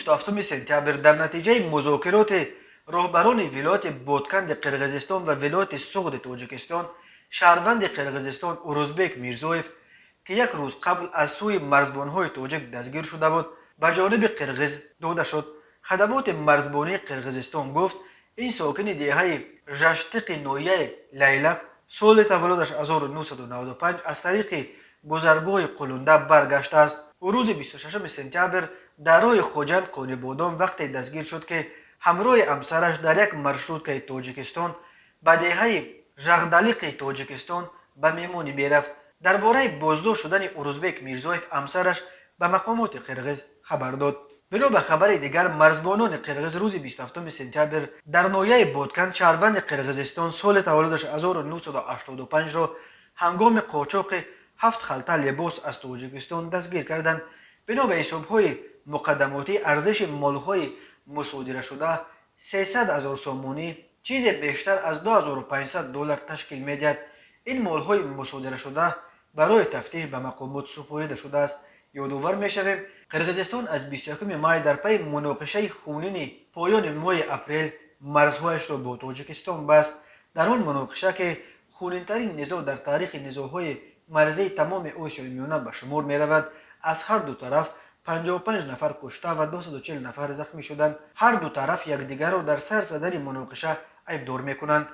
27 сентябр дар натиҷаи музокироти роҳбарони вилояти Ботканди Қирғизистон ва вилояти Суғди Тоҷикистон, шаҳрванди Қирғизистон Урузбек Мирзоев, ки як рӯз қабл аз сӯи марзбонҳои тоҷик дастгир шуда буд, ба ҷониби қирғиз дода шуд. Хадамоти марзбонии Қирғизистон гуфт, ин сокини деҳаи Жаштиқи ноҳияи Лайлак, соли таваллудаш 1995, аз тариқи гузаргоҳи Қулунда баргаштааст. Ӯ рӯзи 26 сентябр дар роҳи Хуҷанд Конибодом вақте дастгир шуд, ки ҳамроҳи ҳамсараш дар як маршруткаи Тоҷикистон ба деҳаи Жағдалиқи Тоҷикистон ба меҳмонӣ мерафт. Дар бораи боздошт шудани Урузбек Мирзоев ҳамсараш ба мақомоти қирғиз хабар дод. Бино ба хабари дигар, марзбонони қирғиз рӯзи 27 сентябр дар ноҳияи Ботканд шаҳрванди Қирғизистон, соли таваллудаш 1985-ро ҳангоми қочоқи 7 халта либос аз Тоҷикистон дастгир карданд. Бино ба ҳисобҳои муқаддамотӣ, арзиши молҳои мусодирашуда 300 ҳазор сомонӣ, чизе бештар аз 2500 доллар ташкил медиҳад. Ин молҳои мусодирашуда барои тафтиш ба мақомот супорида шудааст. Ёдовар мешавем, Қирғизистон аз 21 май дар пайи муноқишаи хунини поёни моҳи апрел марзҳояшро бо Тоҷикистон баст. Дар он муноқиша, ки хунинтарин низоъ дар таърихи низоъҳои марзии тамоми Осиёи Миёна ба шумор меравад, аз ҳар ду тараф 55 нафар кушта ва 240 нафар захмӣ шуданд. Ҳар ду тараф якдигарро дар сар задани муноқиша айбдор мекунанд.